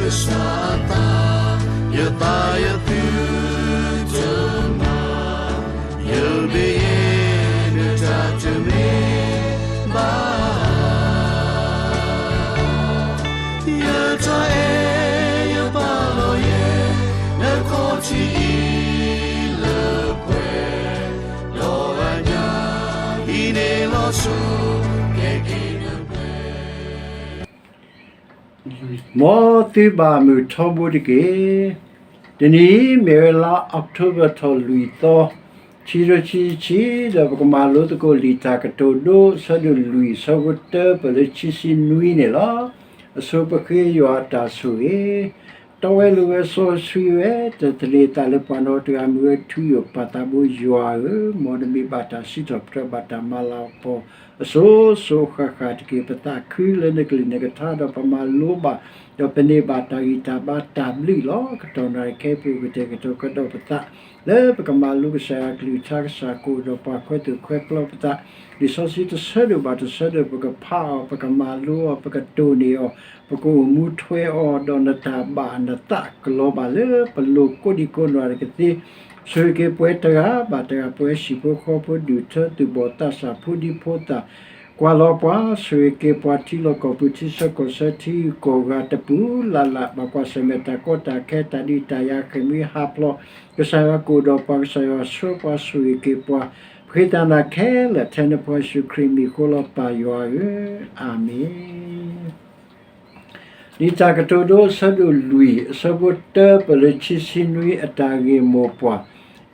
ကစၢ်အသး, ယသးယသုတမၤ, ယမ့ၢ်ယဲ နတၢ်တမ့ၢ်ဘၣ် ယတၢ်အဲၣ်ယပာ်လီၤယဲ နခီၣ်ထံးအံၤလၢပှဲၤ, ဒီးအညၣ်အံၤန့ၣ်လီၤဆီ ကဲက့ၤနပှဲၤ မ်သုဘၣ်မုာ်ထီဘိတက့ၢ်. တနံၤအံၤမ့ၢ်ဝဲလါအီးကထိဘၢၣ်ထီၣ်လွံၢ်သီ, ခံကထိခံဆံခံ, ဒီးပကမၤလိသကိးလံာ်တၢ်ကတိၤဒိ အဆၢဒိၣ်လွံၢ် အဆၢဖိတၢ ပၢၢ်လၢခံဆံနွံန့ၣ်လီၤ. အဆိပဃ့ယွၤအတၢ်ဆိၣ်ဂ့ၤ, တီဝဲလိၤဝဲစီဆှံဝဲ, တသန့ၤအသးလၢပှၤနီတဂၤမ့ၢ်ဝဲထူယိာ် ပၢ်သးဘိယွၤဧၢ, မ်နမ့ၢ်ဘၣ်တၢ်စံးထီၣ်ပတြၢၤဘၣ်တၢ်မၤလၤကပီၤ အစိၤစိၤဃၣ်ဃၣ်တက့ၢ်. ပသးခုလၢနကလုၢ်နကထါ ဒီးပမၤလိဘၣ်, ဒီးပန့ၢ်ဘၣ်တၢ်ဂံၢ်တၢ်ဘါတၢ်ဘျုးလီၤ. ကတီၢ်နၣ်ရံၣ်ခဲအံၤပူၤ ကတဲာ်ကတီၤကဒီးပသး လၢပကမၤလိကစၢ်ယွၤကလုၢ်ကထါ ကစၢ်ကအိၣ်ဒီးပှၤခွဲးသူၣ်ခွဲးပျီပသး, လံာ်စီဆှံတဆၢဒိၣ်ဘၣ်တဆၢဒိၣ် ပကဖးအီၤ, ပကမၤလိအီၤ, ပကတိၢ်န့ၢ်အီၤ, ပကအိၣ်မူထွဲအီၤ, ဒီးနတၢ်ဘၣ်နသးကလီၤဘၣ်လၢပလိၤကိးဒံကိးနီၢ်တကသ့ ဆိၣ်ဂ့ၤက့ၤပှၤတဂၤဘၣ်တဂၤ, ပှၤဟံၣ်ဖိဃီဖိ ဒူၣ်ထၢသူၣ်ဘီၣ်သးစၢ် ဖိဒံဖိသၣ်, ကွၢ်လီၤပှၤ, ဆိၣ်ဂ့ၤက့ၤပှၤထံလီၢ်ကီၢ်ပူၤ ထံဆၢကီၢ်ဆၢ ထံဂုၤကီၢ်ဂၤတပူၤလၢ်လၢ်, ဘၣ်ကွၢ်ဆၢၣ်မဲာ်တၢ်ကီတၢ်ခဲ တၢ်ဒုးတၢ်ယၤ ဃ့ၢ်မှံဟးဖျိး, ကစၢ်ယွၤကအိၣ်ဒီးပှၤ, ကစၢ်ယွၤဆှၢပှၤ ဆိၣ်ဂ့ၤက့ၤပှၤ, ပဃ့တၢ်နၤခဲလၢာ်ထဲနဖိယ့ၣ်ၡူးခရံာ်မံၤအဃိလီၤ ပၢ်ယွၤဧၢ, အၤမ့ၣ်. လံာ်တၢ်ကတိၤဒိ အဆၢဒိၣ်လွံၢ် အဆၢဖိတၢ ပၢၢ်လၢခံဆံနွံ အတၢ်ဂ့ၢ်မိၢ်ပှၢ်,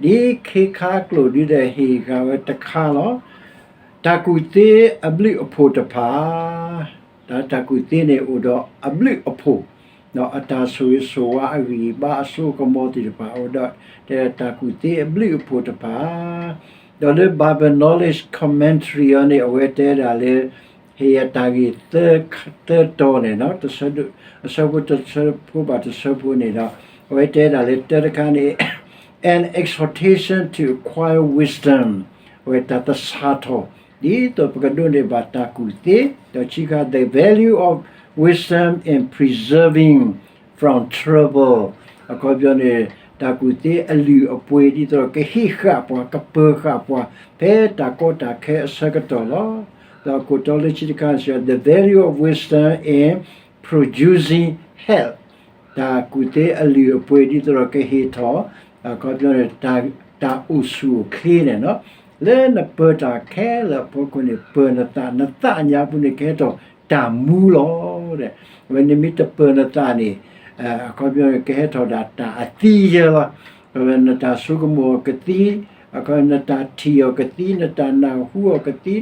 ဒ်ခ့ခါကျိာ်ဒ်ဒီးဟ့ၣ်ဂၤဝဲတခါလီၤ. တၢ်ကူၣ်သ့အဘျုးအဖှိၣ်တဖၣ်, တၢ်ကူၣ်သ့န့ၣ်အိၣ်ဒီးအဘျုးအဖှိၣ်, ဒီးအတၢ်ဆိၣ်ဂ့ၤဆိၣ်ဝါ အဂံၢ်အဘါအစိအကမီၤသ့ၣ်တဖၣ်အိၣ်ဒီး တဲတၢ်ကူၣ်သ့အဘျုးအဖှိၣ်တဖၣ်, ဒီးလၢ Bible Knowledge Commentary အံၤန့ၣ် အဝဲတဲဒၣ်လၢ ဟ့ၣ်အတၢ်ဂ့ၢ်သၢတီၤန့ၣ်, အဆၢဖိတဆၢဖိဘၣ်တဆၢဖိန့ၣ်ဒီး အဝဲတဲဒၣ်လၢတၢတခါန့ၣ် an exhortation to acquire wisdom, အဝဲတၢ်သဆၣ်ထီၣ် ဒ်သိးပကဒိးန့ၢ်ဘၣ်တၢ်ကူၣ်သ့, ဒီးခံခါ the value of wisdom in preserving from trouble, အခီပညီန့ၣ် တၢ်ကူၣ်သ့အလုၢ်အပှ့ၤ ဒ်သိးကဟ့ၣ်ဃာ်ပှၤ ကပၢၤဃာ်ပှၤ ဖဲတၢ်ကီတၢ်ခဲအဆၢကတီၢ်လီၤ. ဒီးအခိၣ်တီလၢခံတခါ the value of wisdom in producing health, တၢ်ကူၣ်သ့အလုၢ်အပှ့ၤ ဒ်သိးဒီးကဟ့ၣ်ထီၣ် အခီပညီန့ၣ် တၢ်အိၣ်ဆူၣ်အိၣ်ချ့န့ၣ်လီၤ. လၢနပၢၤတၢ်ခဲလၢာ်အဖီခိၣ်န့ၣ် ပၢၤနသး, နသးအညါပူၤန့ၣ် ကဟဲထီၣ်တၢ်မူလီၤ. အဝဲနမ့ၢ်တပၢၤနသးန့ၣ် အခီပညီန့ၣ် ကဟဲထီၣ်ဒၣ်တၢ်အသံယဲလီၤ. နတၢ်ဆိကမိၣ်အီၤကသံ, နတၢ်ထံၣ်အီၤကသံ, နတၢ်နၢ်ဟူအီၤကသံ,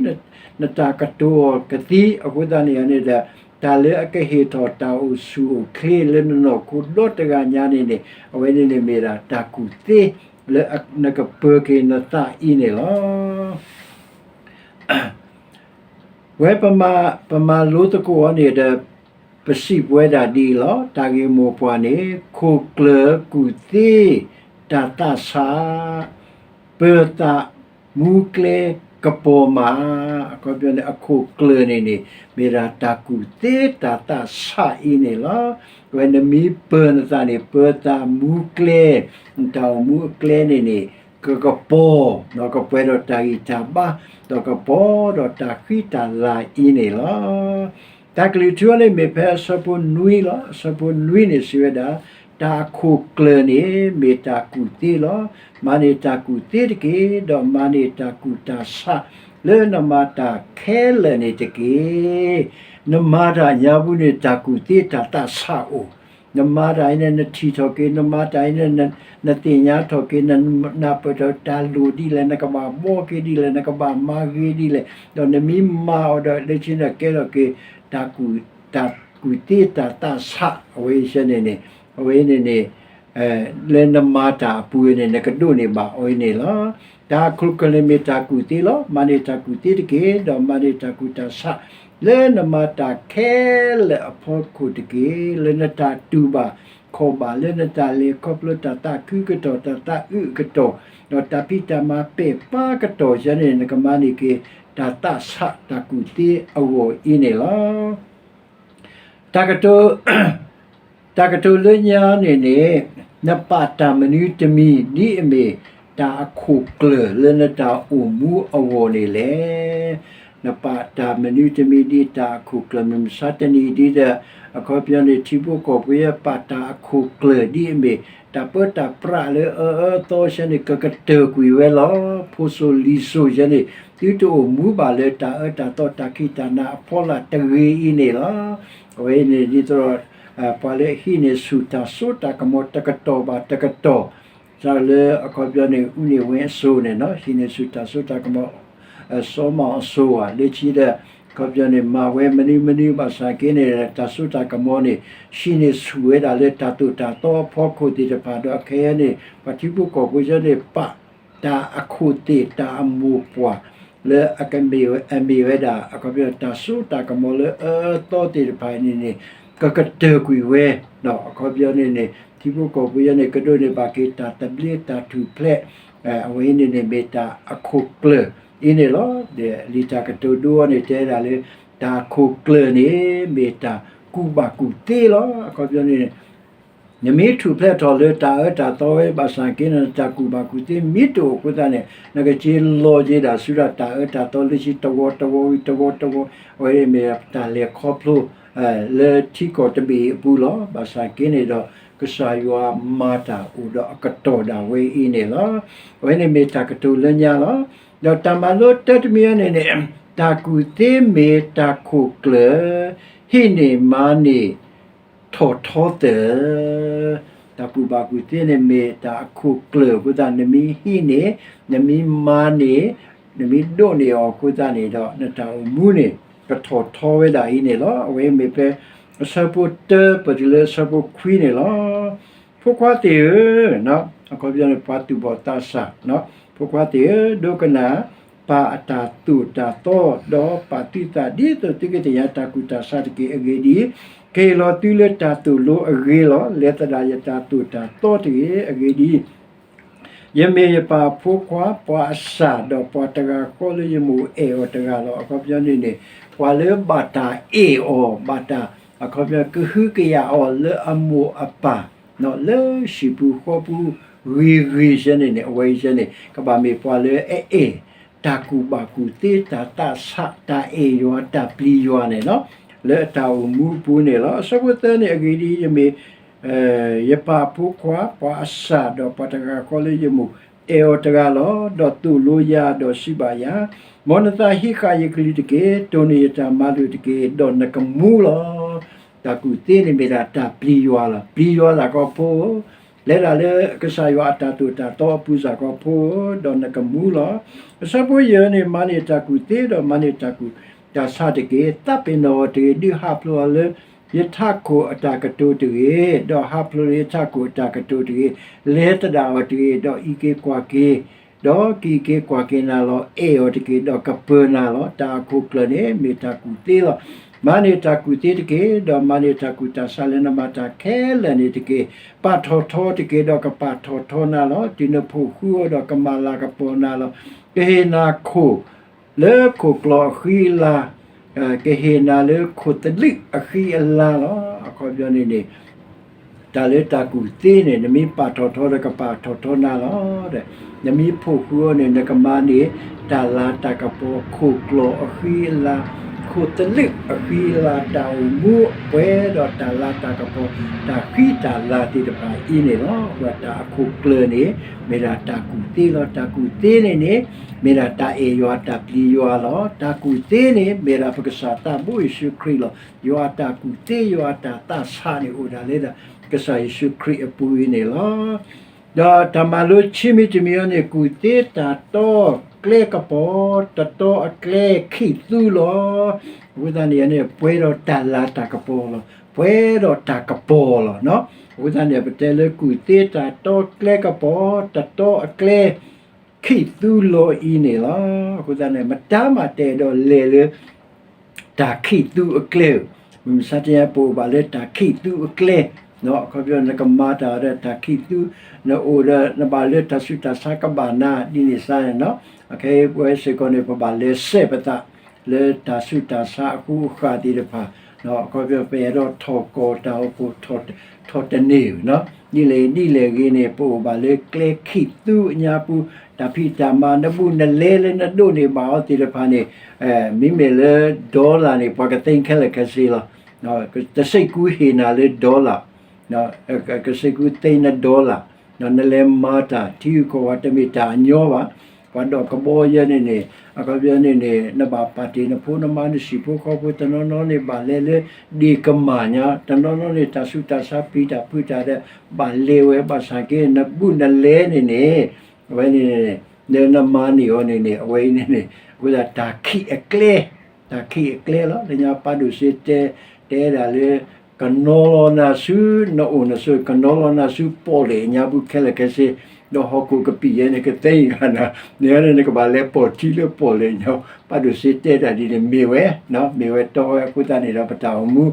နတၢ်ကတိၤအီၤကသံ, အဃိသတးန့ၣ်န့ၣ်ဒီး တၢ်လၢအကဟ့ၣ်ထီၣ်တၢ်အိၣ်ဆူၣ်အိၣ်ချ့လၢနနီၢ်ခိဒီတဂၤညါန့ၣ်န့ၣ် အဝဲန့ၣ်န့ၣ်မ့ၢ်ဒၣ်တၢ်ကူၣ်သ့ လၢနကပၢၤက့ၤနသးအံၤန့ၣ်လီၤ. ဝဲပမၤလိသကိးအီၤန့ၣ်ဒီး ပစံးပဝဲဒၣ်ဒ်အံၤလီၤ. တၢ်ဂ့ၢ်မိၢ်ပှၢ်န့ၣ် ခိၣ်ကျၢၢ်ကူၣ်သ့တၢ်သးဆး, ပၢၤသးမူကျဲကပီၤမး, အခီပညီန့ၣ် အခိၣ်ကျၢၢ်န့ၣ်န့ၣ် မ့ၢ်ဒၣ်တၢ်ကူၣ်သ့တၢ်သးဆးအံၤန့ၣ်လီၤ. ဝဲနမ့ၢ်ပၢၤနသးန့ၣ် ပၢၤသးမူကျဲ, နတၢ်အိၣ်မူအကျဲန့ၣ်န့ၣ် ကကပီၤ, ဒီးကပှဲၤဒီးတၢ်ဂံၢ်တၢ်ဘါ, ဒီးကပီၤဒီးတၢ်ဃံတၢ်လၤအံၤန့ၣ်လီၤ. တၢ်ကလုၢ်ထူအီၤန့ၣ်မ့ၢ်ဖဲအဆၢဖိနွံလီၤ. အဆၢဖိနွံန့ၣ်စံးဝဲဒၣ်, တၢ်အခိၣ်ကျၢၢ်န့ၣ်မ့ၢ်တၢ်ကူၣ်သ့လီၤ. မၤန့ၢ်တၢ်ကူၣ်သ့တက့ၢ်, ဒီးမၤန့ၢ်တၢ်ကူၣ်တၢ်ဆး လၢနမၤတၢ်ခဲလၢာ်န့ၣ်တက့ၢ်. နမၤတၢ်ညါပူၤန့ၣ် တၢ်ကူၣ်သ့တၢ်သးဆးအိၣ် နမၤတၢ်အံၤန့ၣ် နထံၣ်ထီၣ်က့ၤ, နမၤတၢ်အံၤန့ၣ် နသ့ၣ်ညါထီၣ်က့ၤ, နနၢ်ပၢၢ်ထီၣ်တၢ်လိၣ်ဒ်လဲၣ်, နကဘၣ်ဘှီက့ၤဒ်လဲၣ်, နကဘၣ်မၤဂ့ၤဒ်လဲၣ်, ဒီးနမ့ၢ်မၤအီၤဒီး လၢခံန့ၣ်ကဲထီၣ်က့ၤ တၢ်ကူၣ်, တၢ်ကူၣ်သ့တၢ်သးဆး အဝဲအံၤန့ၣ်န့ၣ်, အဝဲအံၤန့ၣ်န့ၣ် လၢနမၤတၢ်အပူၤန့ၣ် နကဒိးန့ၢ်ဘၣ်အီၤအံၤန့ၣ်လီၤ. တၢ်အခိၣ်ကျၢၢ်န့ၣ်မ့ၢ်တၢ်ကူၣ်သ့လီၤ. မၤန့ၢ်တၢ်ကူၣ်သ့တက့ၢ်, ဒီးမၤန့ၢ်တၢ်ကူၣ်တၢ်ဆး လၢနမၤတၢ်ခဲလၢာ်အဖီခိၣ်တက့ၢ်. လၢနတၢ်တူၢ်ဘၣ်ခီၣ်ဘၣ်, လၢနတၢ်လဲၤခီဖျိတၢ်သးခုကတီၢ်, တၢ်သးအုးအကတီၢ်, ဒီးတၢ်ဖံးတၢ်မၤပဲာ်ပာ်ကတီၢ်ယဲန့ၣ် နကမၤန့ၢ်က့ၤ တၢ်သးဆးတၢ်ကူၣ်သ့အဂီၢ်အံၤန့ၣ်လီၤ. တၢ်ကတိၤ တၢ်ကတိၤလၢညါန့ၣ်န့ၣ်, နပာ်တၢ်မနုၤတမံၤဒ်အမ့ၢ်တၢ်အခိၣ်ကျၢၢ်လၢနတၢ်အိၣ်မူအဂီၢ်န့ၣ်လဲၣ်. နပာ်တၢ်မနုၤတမံၤဒ်တၢ်အခိၣ်ကျၢၢ် မုၢ်မဆါတနံၤဒ်ဒီး အခီပညီန့ၣ် ထံဖိကီၢ်ဖိယဲပာ်တၢ်အခိၣ်ကျၢၢ်ဒ်အမ့ၢ် တၢ်ပၢတၢ်ပြးလၢအအၢအသီဆၢန့ၣ် ကကတၢၢ်ကွံာ်ဝဲလီၤ. ဖိစိၤလံၤစိၤဆၢန့ၣ် သုတအိၣ်မူဘၣ်လၢတၢ်အၢတၢ်သီတၢ်ခံးတၢ်နၤအဖီလာ်တဂ့ၤအံၤန့ၣ်လီၤ. အဝဲအံၤန့ၣ်ဒ်သိးဒီး ပှၤလၢဟံးန့ၢ်ဆူၣ်တၢ်စိတၢ်ကမီၤတကတီၢ်ဘၣ်တကတီၢ် စးလၢအခီပညီန့ၣ် အူန့ၢ်ဝဲအစိၤန့ၣ် ဟံးန့ၢ်ဆူၣ်တၢ်စိတၢ်ကမီၤ စီၤမီၤအစိၤဧါ လၢခံဒီး အခီပညီန့ၣ် မၤဝဲမနုၤမနုၤဘၣ်ဆၣ်က့န့ၣ် တၢ်စိတၢ်ကမီၤန့ၣ် ဟံးန့ၢ်ဆူၣ်ဝဲဒၣ်လၢတၢ်သိၣ်တၢ်သီအဖီခိၣ်သ့ၣ်တဖၣ်ဒီး အခဲအံၤန့ၣ် ပှၤထံဖိကီၢ်ဖိဆၢန့ၣ် ပာ်တၢ်အခိၣ်သ့ၣ်တၢ်အမိၢ်ပှၢ် လၢအကမ့ၢ်ဝဲ အမ့ၢ်ဝဲဒၣ် အခီပညီ တၢ်စိတၢ်ကမီၤလၢအအၢအသီသ့ၣ်တဖၣ်န့ၣ်န့ၣ် ကကတၢၢ်ကွံာ်ဝဲ ဒီးအခီပညီန့ၣ်န့ၣ် ထံဖိကီၢ်ဖိယဲန့ၣ် ကဒိးန့ၢ်ဘၣ်က့ၤတၢ်သဘျ့တၢ်ထူၣ်ဖျဲး အဝဲအံၤန့ၣ်န့ၣ် မ့ၢ်တၢ်အခိၣ်ကျၢၢ်အံၤန့ၣ်လီၤ. ဒီးလံာ်တၢ်ကတိၤဒိအံၤန့ၣ် တဲဒၣ်လၢ တၢ်အခိၣ်ကျၢၢ်န့ၣ် မ့ၢ်တၢ်ကူၣ်ဘၣ်ကူၣ်သ့လီၤ. အခီပညီန့ၣ် နမ့ၢ်ထူၣ်ဖျဲးထီၣ်လၢတၢ်အၢတၢ်သီဝဲဘၣ်ဆၣ်က့န့ၣ် တၢ်ကူၣ်ဘၣ်ကူၣ်သ့မ့ၢ်တအိၣ်အဃိသတးန့ၣ် နကက့ၤလီၤက့ၤဒၣ်ဆူဒၣ်တၢ်အၢတၢ်သီလၢခံတဝီတဝီဝံၤတဝီတဝီ အဝဲမ့ၢ်တၢ်လဲၤခီဖျိ လၢထံကီၢ်တဘ့ၣ်အပူၤလီၤ. ဘၣ်ဆၣ်က့န့ၣ်ဒီး ကစၢ်ယွၤမၤတၢ်အိၣ်ဒီးအကတီၢ်ဒၣ်ဝဲအံၤန့ၣ်လီၤ. အဝဲန့ၣ်မ့ၢ်တၢ်ကတိၤလၢညါလီၤ. ဒီးတၢ်မၤလိတၢတမံၤအံၤန့ၣ်န့ၣ် တၢ်ကူၣ်သ့မ့ၢ်တၢ်ခိၣ်ကျၢၢ် ဟံးန့ၢ်မၤန့ၢ် ထီၣ်ထီသၢၣ် တၢ်ကူၣ်ဘၣ်ကူၣ်သ့န့ၣ်မ့ၢ်တၢ်အခိၣ်ကျၢၢ်အဃိသတး နမ့ၢ်ဟံးန့ၢ် နမ့ၢ်မၤန့ၢ် နမ့ၢ်ဒိးန့ၢ်အီၤအဃိသတးန့ၣ်ဒီး နတၢ်အိၣ်မူန့ၣ် ကထီၣ်ထီဝဲဒၣ်အံၤန့ၣ်လီၤ. အဝဲမ့ၢ်ဖဲ အဆၢဖိတၢ ပတုၤလၢအဆၢဖိခွံန့ၣ်လီၤ. ဖိခွါသ့ၣ်ဧၢ, အခီပညီန့ၣ် ပှၤသူၣ်ဘီၣ်သးစၢ်, ဖိခွါသ့ၣ်ဧၢ, ဒိကနၣ် ပာ်အတၢ်သိၣ်တၢ်သီ ဒီးပာ်သုသးဒ်သိးသုကသ့ၣ်ညါတၢ်ကူၣ်တၢ်ဆးတက့ၢ်. အဂ့ၢ်ဒ်အံၤ, ကဟ့ၣ်လီၤသုလၢတၢ်သိၣ်လိအဂ့ၤလီၤ. လဲၤသဒၣ်ယတၢ်သိၣ်တၢ်သီတဂ့ၤ. အဂ့ၢ်ဒ်အံၤ, ယမ့ၢ်ယပၢ်အဖိခွါ, ပှၤအစၢ်, ဒီးပှၤတဂၤဃီလၢယမိၢ်အဲၣ်အီၤတဂၤလီၤ. အခီပညီန့ၣ်န့ၣ် ပှၤလၢဘၣ်တၢ်အဲၣ်အီၤ, ဘၣ်တၢ် အခီပညီ ကဟုကယာ်အီၤလၢအမိၢ်အပၢ် လၢဟံၣ်ပူၤဃီပူၤဂ့ၤဂ့ၤဆၢန့ၣ်န့ၣ် အဝဲအံၤဆၢန့ၣ် ကဘၣ်မ့ၢ်ပှၤလၢအအဲၣ် တၢ်ကူၣ်ဘၣ်ကူၣ်သ့ တၢ်သးဆး တၢ်အဲၣ်ယွၤ တၢ်ပျံၤယွၤန့ၣ်လီၤ. လၢအတၢ်အိၣ်မူအပူၤန့ၣ်လီၤ. အဆၢဖိသၢန့ၣ် အဂ့ၢ်ဒ်အံၤ, ယမ့ၢ် ယပၢ်အဖိခွါ, ပှၤအစၢ်, ဒီးပှၤတဂၤဃီလၢယမိၢ်အဲၣ်အီၤတဂၤလီၤ. ဒီးသိၣ်လိယၤ, ဒီးစံးဘၣ်ယၤ, မ်နသးဟံးဃာ်ယကလုၢ်တက့ၢ်. တိၢ်န့ၢ်ယတၢ်မၤလိာ်တက့ၢ်, ဒီးနကမူလီၤ. တၢ်ကူၣ်သ့န့ၣ်မ့ၢ်ဒၣ်တၢ်ပျံၤယွၤလီၤ. ပျံၤယွၤသးကီဖိ, လဲၤဒၣ်လၢကစၢ်ယွၤအတၢ်သိၣ်တၢ်သီအပူၤစ့ၢ်ကီးဖိ, ဒီးနကမူလီၤ. အဆၢဖိယဲၢ်န့ၣ် မၤန့ၢ်တၢ်ကူၣ်သ့ ဒီးမၤန့ၢ်တၢ်ကူၣ်တၢ်ဆးတက့ၢ်. သးပ့ၤနီၣ်အီၤတဂ့ၤ, ဒုးဟးဖျိးအီၤလၢယထးခိၣ်အတၢ်ကတိၤတဂ့ၤ, ဒီးဟးဖျိးလၢယထးခိၣ်အတၢ်ကတိၤတဂ့ၤ. လဲၤသဒၣ်အီၤတဂ့ၤ, ဒီးအံးက့ၤကွၢ်က့ၤ ဒီးကအံးက့ၤကွၢ်က့ၤနၤလီၤ. အဲၣ်အီၤတက့ၢ်, ဒီးကပၢၤနၤလီၤ. တၢ်အခိၣ်ကျၢၢ်န့ၣ် မ့ၢ်တၢ်ကူၣ်သ့လီၤ. မၤန့ၢ်တၢ်ကူၣ်သ့တက့ၢ်, ဒီးမၤန့ၢ်တၢ်ကူၣ်တၢ်ဆးလၢနမၤတၢ်ခဲလၢာ်န့ၣ်တက့ၢ်. ပာ်ထီၣ်ထီတက့ၢ်, ဒီးကပာ်ထီၣ်ထီနၤလီၤ. တုၤနဖိးဃူအီၤဒီးကမၤလၤကပီၤနၤလီၤ. ကဟ့ၣ်နၤခိၣ် လၢခိၣ်ကျီၢ်အဃံအလၤ, ကဟ့ၣ်နၤလၢခိၣ်သလုးအဃံအလၤလီၤ. အခီပညီန့ၣ်န့ၣ် တၢ်လၢတၢ်ကူၣ်သ့န့ၣ် နမ့ၢ်ပာ်ထီၣ်ထီဒီးကပာ်ထီၣ်ထီနၤလီၤ. နမ့ၢ်ဖိးဃူအီၤန့ၣ် နကမၤန့ၢ် တၢ်လၤတၢ်ကပီၤ ခိၣ်ကျီၢ်အဃံအလၤ, ခိၣ်သလုးအဃံအလၤ, တၢ်အိၣ်မူပှဲၤဒီးတၢ်လၤတၢ်ကပီၤ, တၢ်ဃံတၢ်လၤသ့ၣ်တဖၣ်အံၤန့ၣ်လီၤ. အဃိတၢ်အခိၣ်ကျၢၢ်န့ၣ် မ့ၢ်ဒၣ်တၢ်ကူၣ်သ့လီၤ. တၢ်ကူၣ်သ့န့ၣ်န့ၣ် မ့ၢ်ဒၣ်တၢ်အဲၣ်ယွၤတၢ်ပျံၤယွၤလီၤ. တၢ်ကူၣ်သ့န့ၣ် မ့ၢ်ဒၣ်ပကစၢ်သးဘိယ့ၣ်ၡူးခရံာ်လီၤ. ယွၤအတၢ်ကူၣ်သ့ ယွၤအတၢ်သးဆးန့ၣ်အိၣ်ဒၣ်လၢ ကစၢ်ယ့ၣ်ၡူးခရံာ်အပူၤအံၤန့ၣ်လီၤ. ဒီးတၢ်မၤလိဆံမံၤတမံၤအံၤန့ၣ် ကူၣ်သ့တၢ်တီကျဲကပီၤ, တတီအကျဲခံးသူလီၤ. အဃိသတးန့ၣ်န့ၣ် ပှဲၤဒီးတၢ်လၤတၢ်ကပီၤလီၤ. ပှဲၤဒီးတၢ်ကပီၤလီၤ. အဃိသတးန့ၣ် ပတဲလၢကူၣ်သ့တၢ်တီကျဲကပီၤ, တတီအကျဲ ခံးသူလီၤအံၤန့ၣ်လီၤ. အဃိသတးန့ၣ် မတၤမးတအဲၣ်ဒိးလဲၤလၢ တၢ်ခံးသူအကျဲဧိၤ, မုၢ်မဆါတနံၤ ပအိၣ်ဘၣ်လၢတၢ်ခံးသူအကျဲ, အခီပညီ နကမၤတၢ်ဒီးတၢ်ခံးသူ, နအိၣ်ဒီး နဘၣ်လၢတၢ်ဆူးတၢ်ဆါကဘၣ်နၤ ဒ်န့ၣ်စ့ၢ်န့ၣ်လီၤ. အခဲအံၤပဝဲစ့ၢ်ကီးန့ၣ် ပဘၣ်လဲၤစဲးပသး လၢတၢ်ဆူးတၢ်ဆါအဃူအဃာ်သ့ၣ်တဖၣ်, အခီပညီ ပအဲၣ်ဒိးထီၣ်ကီၢ်တၢ်အိၣ်ဖှိၣ် ထီၣ်တန့ၢ်ဘၣ်နီၤ. ဒ်လဲၣ်ဒ်လဲၣ်ဂ့ၤန့ၣ် ပအိၣ်ဘၣ်လၢကျဲခံးသူအညါပူၤ, တၢ်ဖံးတၢ်မၤ နဘူးနလဲလၢနဒိးန့ၢ်ဘၣ်အီၤသ့ၣ်တဖၣ်န့ၣ်, မ့မ့ၢ်လၢ dollar န့ၣ် ပှၤကသ့ခဲလၢာ်ခဲဆ့လီၤ. တစံးကူဟ့ၣ်နၤလၢ dollar ကစံးကူသ့န dollar, နလဲၤမၤတၢ်ထံဂုၤကီၢ်ဂၤ တမ့ၢ်တၢ်အညီဘၣ်. ပှၤဒီးကဘီယဲန့ၣ်န့ၣ် အခီပညီန့ၣ်န့ၣ် နဘၣ်ပာ်တ့ၢ်နဖိနမါ နဟံၣ်ဖိဃီဖိ တနီၤနီၤန့ၣ် ဘၣ်လဲၤလၢ ဒ့ၣ်ကမၢ်ညါ, တနီၤနီၤန့ၣ် တၢ်ဆူးတၢ်ဆါ ပျံၤတၢ်ဖုးတၢ်ဒီး ဘၣ်လဲၤဝဲ ဘၣ်ဆၣ်က့ နဘူးနလဲန့ၣ်န့ၣ် အဝဲန့ၣ် နမၤန့ၢ်အီၤန့ၣ်န့ၣ် အဝဲအံၤန့ၣ်န့ၣ် အဃိသတး တၢ်ခံးအကျဲ တၢ်ခံးအကျဲလီၤ. လၢညါပၢ်ဒိၣ်စ့တဲ တဲဒၣ်လၢ ကနီၤလီၤနၤဆူ နအိၣ်နဆိး ကနီၤလီၤနၤဆူပီၣ်လဲၣ်ညါပူၤခဲလၢာ်ခဲဆ့, ဒီးဟီၣ်ခိၣ်ကပံာ်ယဲန့ၣ် ကသ့ဂၤနၤ, နန့ၣ်နကဘၣ်လဲၤပိာ်ထံလၢပီၣ်လဲၣ်ညါ, ပၢ်ဒိၣ်စ့တဲတၢ်ဒ်န့ၣ် မ့ၢ်ဝဲ, မ့ၢ်ဝဲတီဝဲအဃိသတးန့ၣ်ဒီး ပတၢ်အိၣ်မူ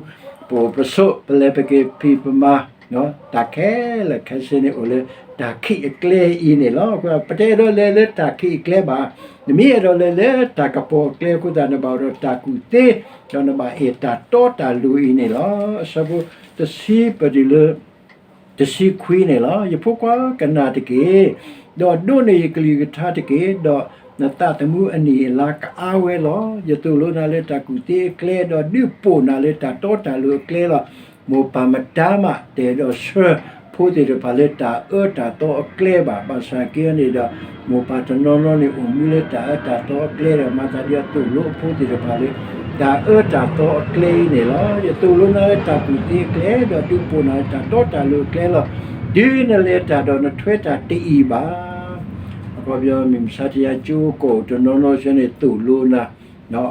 ပအိၣ်ပဆိး ပလဲၤပက့ၤဖံးပမၤ တၢ်ခဲလၢာ်ခဲဆ့န့ၣ် အိၣ်လၢတၢ်ခံးအကျဲအံၤန့ၣ်လီၤ. ပတအဲၣ်ဒိးလဲၤလၢတၢ်ခံးအကျဲဘၣ်. နမ့ၢ်အဲၣ်ဒိးလဲၤလၢတၢ်ကပီၤအကျဲအဃိသတး နဘၣ်အိၣ်ဒီးတၢ်ကူၣ်သ့, ဒီးနဘၣ်အဲၣ်တၢ်တီတၢ်လိၤအံၤန့ၣ်လီၤ. အဆၢဖိတဆံပတုၤလၢ တဆံခွံန့ၣ်လီၤ. ယဖိခွါဧၢ, ကနၣ်တက့ၢ်, ဒီးဒိးန့ၢ်ယကလုၢ်ကထါတက့ၢ်, ဒီးနသးသမူအနံၣ်အလါကအါဝဲလီၤ. ယသိၣ်လိနၤလၢတၢ်ကူၣ်သ့အကျဲ, ဒီးဒုးပိာ်နၤလၢတၢ်တီတၢ်လိၤအကျဲလီၤ. မိၢ်ပၢ်မတၤမး တအဲၣ်ဒိးဆှၢဖိသ့ၣ်တဖၣ်လၢတၢ်အၢတၢ်သီအကျဲဘၣ်. ဘၣ်ဆၣ်က့န့ၣ်ဒီး မိၢ်ပၢ်တနီၤနီၤန့ၣ် အိၣ်မူလၢတၢ်အၢတၢ်သီအကျဲဒီး မၤသးဒ်သိးသိၣ်လိအဖိသ့ၣ်တဖၣ်လၢ တၢ်အၢတၢ်သီအကျဲအံၤန့ၣ်လီၤ. ယသိၣ်လိနၤလၢတၢ်ကူၣ်သ့အကျဲ, ဒီးဒုးပိာ်နၤလၢတၢ်တီတၢ်လိၤအကျဲလီၤ. တုၤနလဲၤတၢ်ဒီးနထွဲတၢ်တအံၤဘၣ်. အခီပညီ မုၢ်မဆါတနံၤညါ ကၠိကီၢ်တနီၤနီၤဆဲန့ၣ် သိၣ်လိနၤ,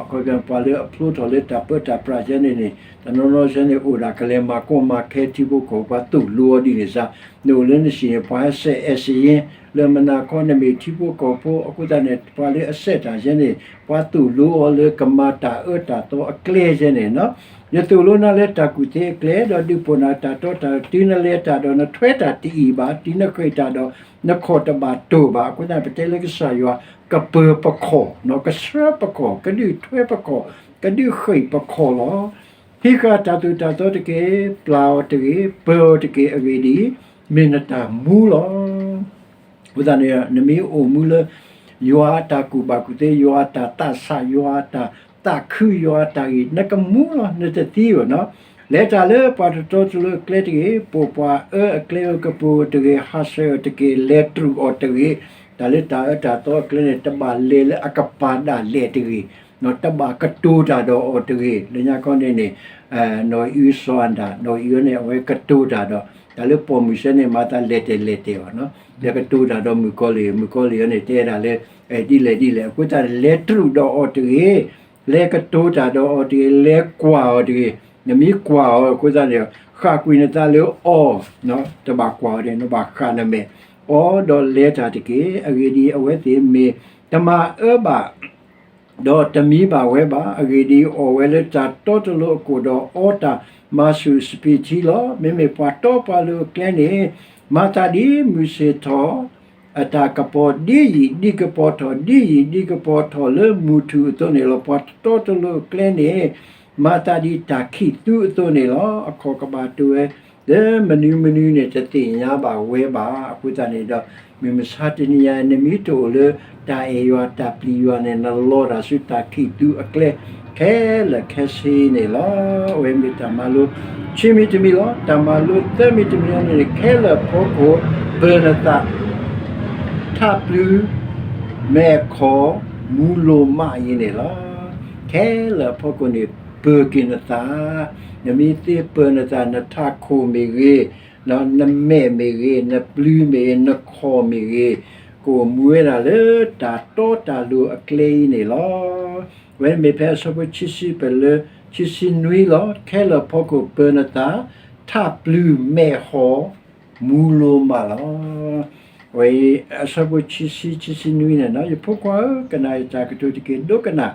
အခီပညီ ပှၤလၢအဖျိထီၣ်လၢတၢ်ပၢတၢ်ပြးဆဲန့ၣ်န့ၣ် တနီၤနီၤဆဲန့ၣ် အိၣ်ဒၣ်ကလဲၤမၤကီမၤခဲထံဖိကီၢ်ဖိ ပှၤသိၣ်လိအီၤဒ်န့ၣ်စ့ၢ်, နအိၣ်လၢနဟံၣ်န့ၣ် ပှၤဟဲစဲးအဲၣ်စ့ယ့ လၢမနၤခီ နမ့ၢ်ထံဖိကီၢ်ဖိအဃိသတးန့ၣ် ပှၤလၢအစဲးတၢ်ဆဲန့ၣ် ပှၤသိၣ်လိအီၤလၢကမၤတၢ်အၢတၢ်သီအကျဲဆဲန့ၣ်, ယသိၣ်လိနၤလၢတၢ်ကူၣ်သ့အကျဲ, ဒီးဒုးပိာ်နၤတၢ်တီတၢ်လိၤ, တုၤနလဲၤတၢ်ဒီး နထွဲတၢ်တအံၤဘၣ်, တုၤနဃ့ၢ်တၢ်ဒီး နခီၣ်တဘၣ်တိၢ်ဘၣ်. အဃိသတး ပတဲလၢကစၢ်ယွၤ ကပၢၤပခီၣ်, ကဆှၢပခီၣ်, ကဒုးထွဲပခီၣ်, ကဒုးဃ့ၢ်ပခီၣ်လီၤ. ဟံးဃာ်တၢ်သိၣ်တၢ်သီတက့ၢ်, ပျၢ်အီၤတဂ့ၤ, ပၢၤအီၤတက့ၢ်, အဂ့ၢ်ဒ်အံၤ, မ့ၢ်နတၢ်မူလီၤ. အဃိသတးန့ၣ် နမ့ၢ်အိၣ်မူလၢ ယွၤအတၢ်ကူၣ်ဘၣ်ကူၣ်သ့, ယွၤအတၢ်သးဆး, ယွၤအတၢ်သးခု, ယွၤအတၢ်ဂ့ၤ, နကမူလီၤ, နတသံဘၣ်နီၤ. လဲၤတၢ်လၢပှၤတတီတလိၤအကျဲတဂ့ၤ, ပိာ်ပှၤအၢအကျဲဧၢ, ကပၢၤအီၤတဂ့ၤ, ဟးဆှဲးအီၤတက့ၢ်, လဲၤတြူာ်အီၤတဂ့ၤ. တၢ်လၢတၢ်အၢတၢ်သီအကျဲန့ၣ် တဘၣ်လဲၤလၢအကပၤဒၣ်လဲာ်တဂ့ၤ, တဘၣ်ကတိၤတၢ်ဒီးအီၤတဂ့ၤ. လၢညါခီန့ၣ်န့ၣ် နီၢ်အံၣ်စီၤအၤဒၣ်, နီၢ်အံၣ်အီၤန့ၣ် အဝဲကတိၤတၢ်ဒီး တၢ်လၢပိာ်မုၣ်ဆဲန့ၣ် မၤသးလဲၤတဲာ်လဲၤတဲာ်အီၤနီၤ, လဲၤကတိၤတၢ်ဒီးမုၣ်ကီၤလံၢ်, မုၣ်ကီၤလံၢ်အီၤန့ၣ် တဲဒၣ်လၢ ဒ်လဲၣ်ဒ်လဲၣ်, အဃိသတးန့ၣ် လဲၤတြူာ်ဒီးအီၤတဂ့ၤ, လဲၤကတိၤတၢ်ဒီးအီၤတဂ့ၤ, လဲၤကွၢ်အီၤတဂ့ၤ. နမ့ၢ်ကွၢ်အီၤအဃိသတးန့ၣ် ဃၣ်ကွံာ်နသးလၢအီၤ, တဘၣ်ကွၢ်အီၤန့ၣ် နဘၣ်ဃၣ်နမဲာ်အီၤဒီးလဲၤတၢ်တက့ၢ်. အဂ့ၢ်ဒ်အံၤ, အဝဲသ့ၣ်မ့ၢ်တမၤအၢဘၣ် ဒီးတမံဘၣ်ဝဲဘၣ်. အဂ့ၢ်ဒ်အံၤ, အီၣ်ဝဲလၢတၢ်တီတလိၤအကိၣ်ဒီးအီတၢ်မၤဆူၣ်စပံးထံလီၤ. မ့မ့ၢ်ပှၤတီပှၤလိၤအကျဲန့ၣ် မၤသးဒ်မုၢ်ဆ့ၣ်ထီၣ်အတၢ်ကပီၤ ဒ်ယံာ်ဒ်ကပီၤထီၣ် ဒ်ယံာ်ဒ်ကပီၤထီၣ်လၢမုၢ်ထူၣ်အသိးန့ၣ်လီၤ. ပှၤတတီတလိၤအကျဲန့ၣ် မၤသးဒ်တၢ်ခံးသူအသိးန့ၣ်လီၤ. အခီၣ်ကဘၣ်တိၢ်ဝဲ လၢမနုၤမနုၤန့ၣ် တသ့ၣ်ညါဘၣ်ဝဲဘၣ်. အဃိသတးန့ၣ်ဒီး မုၢ်မဆါတနံၤညါ နမ့ၢ်တအိၣ်လၢတၢ်အဲၣ်ယွၤတၢ်ပျံၤယွၤန့ၣ် နလီၤတၢ်ဆူတၢ်ခံးသူအကျဲ ခဲလၢာ်ခဲဆ့န့ၣ်လီၤ. အဝဲမ့ၢ်တၢ်မၤလိခံမံၤတမံၤလီၤ. တၢ်မၤလိသၢမံၤတမံၤအံၤန့ၣ် ခဲလၢာ်အဖီခိၣ် ပၢၤနသး ထးပျုၤ မဲာ်ခီၣ် မူလိၤမးအံၤန့ၣ်လီၤ. ခဲလၢာ်အဖီခိၣ်န့ၣ် ပၢၤက့ၤနသး, နမ့ၢ်သ့ပၢၤနသး နထးခိၣ်မ့ၢ်ဂ့ၤ, နမဲာ်မ့ၢ်ဂ့ၤ, နပျုၤမ့ၢ်ဂ့ၤ, နခီၣ်မ့ၢ်ဂ့ၤ, ကအိၣ်မူဝဲဒၣ်လၢတၢ်တီတၢ်လိၤအကျဲအံၤန့ၣ်လီၤ. အဝဲမ့ၢ်ဖဲအဆၢဖိခံဆံပၢၢ်လၢခံဆံနွံလီၤ. ခဲလၢာ်အဖီခိၣ်ပၢၤနသး, ထးပျုၤ မဲာ်ဟီၣ် မူလိၤမးလီၤ. အဝဲအံၤ အဆၢဖိခံဆံ ခံဆံနွံန့ၣ် ယဖိခွါဧၢ, ကနၣ်ယတၢ်ကတိၤတက့ၢ်. ဒိကနၣ်,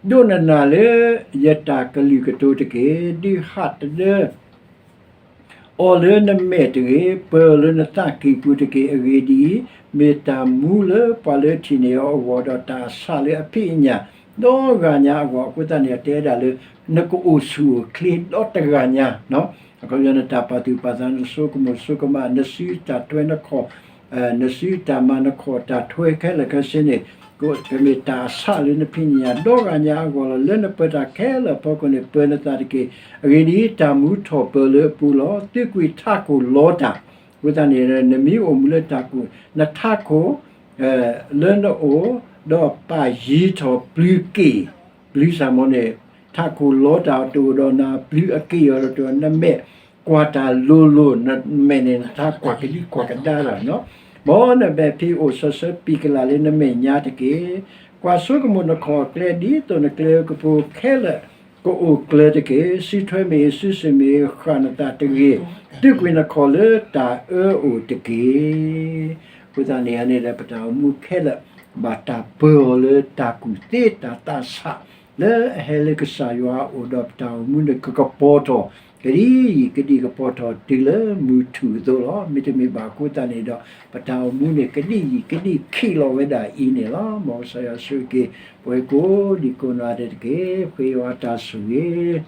ဒိးနနၢ်လၢယတၢ်ကလုၢ်ကတိၤတက့ၢ်. ဒုးဟးတဒၢ အီၤလၢနမဲာ်တဂ့ၤ, ပၢၤအီၤလၢနသးကံၢ်ပူၤတက့ၢ်. အဂ့ၢ်ဒ်အံၤ, မ့ၢ်တၢ်မူလၢပှၤလၢထံၣ်န့ၢ်အီၤအဂီၢ်, ဒီးတၢ်အဆၣ်လၢအဖံးအညၣ် ဒီဂၤညါအဂီၢ် အဃိသတးန့ၣ် အတဲဒၣ်လၢ နကအိၣ်ဆူၣ်အိၣ်ချ့ဒီတဂၤညါ, အခီပညီ နတၢ်ပာ်သူၣ်ပာ်သး နစိကမီၤစိကမး နစုတၢ်ထွဲနခီၣ် နစုတၢ်မၤနခီၣ်တၢ်ထွဲခဲလၢာ်ခဲဆ့န့ၣ် ကမ့ၢ်တၢ်အဆၣ်လၢနဖံးနညၣ် ဒီဂၤညါအဂီၢ်လီၤ. လၢနပၢၤတၢ်ခဲလၢာ်အဖီခိၣ်န့ၣ် ပၢၤနသးတက့ၢ်. အဂ့ၢ်ဒ်အံၤ, တၢ်မူထီၣ်ပၢၤလၢအပူၤလီၤ. သုးကွံာ်ထးခိၣ်လီတၢ်, အဃိသတးန့ၣ် နမ့ၢ်အိၣ်မူလၢတၢ်ကိၢ် နထးခိၣ် လၢနအိၣ်, ဒီးပာ်ယံၤထီၣ်ပျုၤက့ၢ်, ပျုၤစ့ၢ်ကီးန့ၣ် ထးခိၣ်လီတၢ်တအိၣ်ဒီးနၤ ပျုၤအက့ၢ်အီၤတအိၣ်ဒီးနမဲာ်, ကွၢ်တၢ်လိၤလိၤ နမဲာ်န့ၣ် နထးကွၢ်ကဒံကွၢ်ကဒါလီၤ. မ်နမဲာ်ဖံးအိၣ်စီၤဆၢပံာ်ကလာ်လၢနမဲာ်ညါတက့ၢ်. ကွၢ်ဆိကမိၣ်နခီၣ်အကျဲ ဒ်သိးနကျဲကပူၤခဲလၢာ် ကအိၣ်ကျၢၤတက့ၢ်. စုထွဲမ့ၢ်ဂ့ၤ စုစ့ၣ်မ့ၢ်ဂ့ၤ ဃၣ်နသးတဂ့ၤ, သုးကွံာ်နခီၣ်လၢတၢ်အၢအိၣ်တက့ၢ်. အဃိသတးန့ၣ်န့ၣ်ဒီး ပတၢ်အိၣ်မူခဲလၢာ် ဘၣ်တၢ်ပၢၤအီၤလၢတၢ်ကူၣ်သ့ တၢ်သးဆး လၢအဟဲလၢကစၢ်ယွၤအအိၣ်ဒီး ပတၢ်အိၣ်မူန့ၣ် ကကပီၤထီၣ် ကဒံကဒံကပီၤထီၣ်တုၤလၢမုၢ်ထူၣ်အသိးလီၤ. မ့တမ့ၢ်ဘၣ်အဃိသတးန့ၣ်ဒီး ပတၢ်အိၣ်မူန့ၣ် ကဒံကဒံခံးလီၤဝဲဒၣ်အံၤန့ၣ်လီၤ. မ်ကစၢ်ယွၤဆိၣ်ဂ့ၤက့ၤ ပဝဲကိးဒံကိးနီၢ်ဂၤဒဲးတက့ၢ်. ပဃ့ယွၤတၢ်ဆိၣ်ဂ့ၤ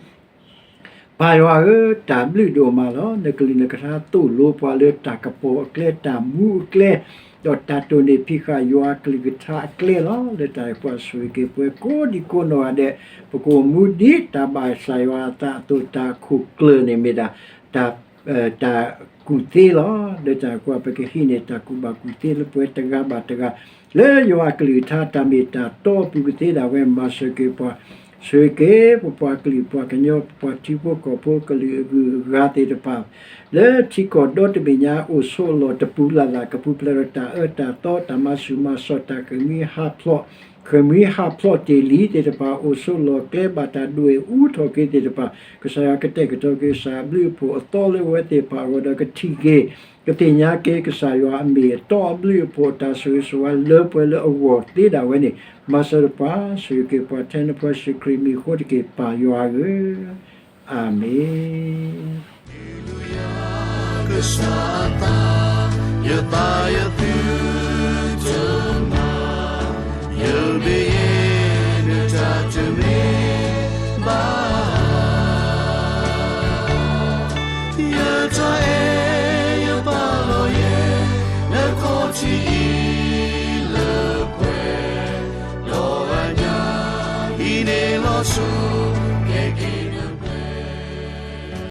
ပၢ်ယွၤဧၢ, တၢ်ဘျုးဒိၣ်မးလီၤ. နကလုၢ်နကထါသိၣ်လိပှၤလၢတၢ်ကပီၤအကျဲ တၢ်မူအကျဲ, ဒီးတၢ်တိၢ်န့ၢ်ဖံးဃာ်ယွၤအကလုၢ်ကထါအကျဲလီၤ. လၢတၢ်ကွၢ်ဆိၣ်ဂ့ၤက့ၤပဝဲကိးဒံကိးနီၢ်ဂၤဒဲး ပကအိၣ်မူဒ်တၢ်ဘၣ်ကစၢ်ယွၤအသးအသိး တၢ်ခိၣ်ကျၢၢ်န့ၣ်မ့ၢ်ဒၣ် တၢ် တၢ်ကူၣ်သ့လီၤ. လၢတၢ်ကွၢ်ပကဟံးန့ၢ် တၢ်ကူၣ်ဘၣ်ကူၣ်သ့လၢပဝဲတဂၤဘၣ်တဂၤ လၢယွၤအကလုၢ်ကထါ တၢ်မ့ၢ်တၢ်တီအပူၤကသ့ဒၣ်ဝဲ မၤစၢၤက့ၤပှၤ, ဆိၣ်ဂ့ၤက့ၤ ပပှၤကလုာ်ပှၤကညီ ပပှၤထံဖိကီၢ်ဖိကလုာ်အဂုၤအဂၤသ့ၣ်တဖၣ် လၢထံကီၢ်ဒီတဘ့ၣ်ညါ အိၣ်ဆိးလီၢ်တပူၤလၢ်လၢ် ကပူၤဖျဲးဒီးတၢ်အၢတၢ်သီ တၢ်မၤဆူၣ်မၤစိး တၢ်ဃ့ၢ်မှံဟးဖျိး ဃ့ၢ်မှံဟးဖျိးတ့ၢ်လံသ့ၣ်တဖၣ် အိၣ်ဆိးလီၢ်ကျဲဘၣ်တၢ်ဒွဲၣ်အူထီၣ်က့ၤသ့ၣ်တဖၣ် ကစၢ်ယွၤကတဲာ်ကတီၤက့ၤ ကစၢ်အဘျုးအဖှိၣ်အသီလၢအဝဲသ့ၣ်တဖၣ်အဂီၢ်ဒီး ကထံၣ်က့ၤ ကသ့ၣ်ညါက့ၤကစၢ်ယွၤအမ့ၢ်အတီအဘျုးအဖှိၣ် တၢ်ဆိၣ်ဂ့ၤဆိၣ်ဝါလၢပှဲၤလၢအဂီၢ်သ့ဒၣ်ဝဲန့ၣ် မၤစၢၤပှၤ ဆိၣ်ဂ့ၤက့ၤပှၤထဲနဖိယ့ၣ်ၡူးခရံာ်မံၤအဃိတက့ၢ် ပၢ်ယွၤဧၢ, အၤမ့ၣ်. Hallelujah, ကစၢ်အသး, ယသးယသုတ